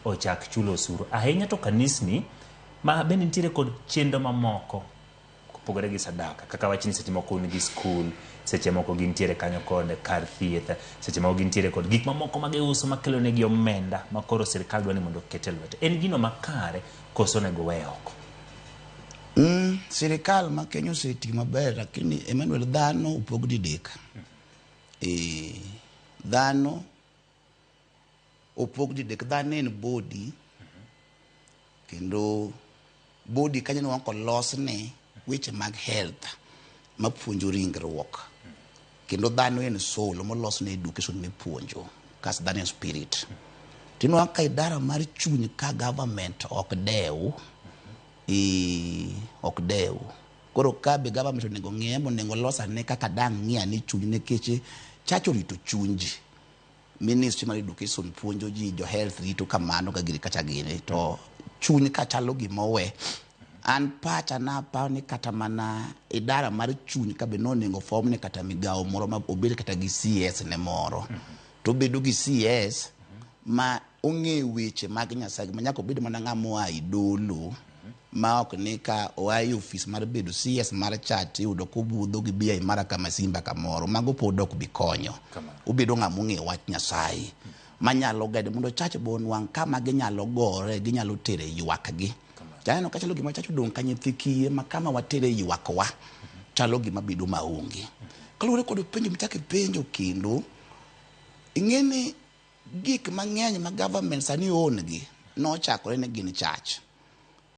ochak chulo osuru ahinya to kanisni ma bende nitiere kod chenro mamoko kopogore gi sadaka kaka wach ni seche moko un gi skul seche moko gintiere kanyo kod kar thieth seche moko gintiere kod gik mamoko ma giuso makelo negi omenda ma koro sirikal dwa ni mondo oket e lwete en gino makare koso onego weye oko Sirikal ma Kenya osetiyo maber lakini Emmanuel dhano opog didek. E, dhano opog didek dhano en body kendo body kanyo nwang'o kolosne weche mag health mapuonjo ringruok kendo dhano en soul molosne education mipuonjo kas dhano en spirit tinwang'o ka idara mar chuny ka government ok dew i ok dew koro ka be government onego ng'iye monego los ane kaka dang' ng'i ane chuny nikech church orito chuny ji ministry mar education puonjo ji jo health rito kamano ka giri kacha gini to chuny ka chalo gima owe an pacha naparo ni kata mana idara mar chuny ka be nonego form ne kata migawo moro ma obed kata gi CS ne moro to obedo gi CS ma ong'e weche mag Nyasaye ma nyaka obed mana ng'ama oa e dolo ma ok ni ka oa e ofis mar bedo CS mar church iyudo kobudho gi bia imara kama simba kamoro mago pod ok bi konyo obedo ng'ama ong'e wach Nyasaye manyalo gede mondo church be onwang' kama ginyalo gore ginyalo tere ywakgi Taneno ka chalo gima church odong' ka nyithi kiye ma kama watere ywakwa chalo gima bedo maonge. Kaluwore kod penjo michako ipenjo kendo, ing'e ni gik mang'eny ma government sani own gi nochakore ni gin church.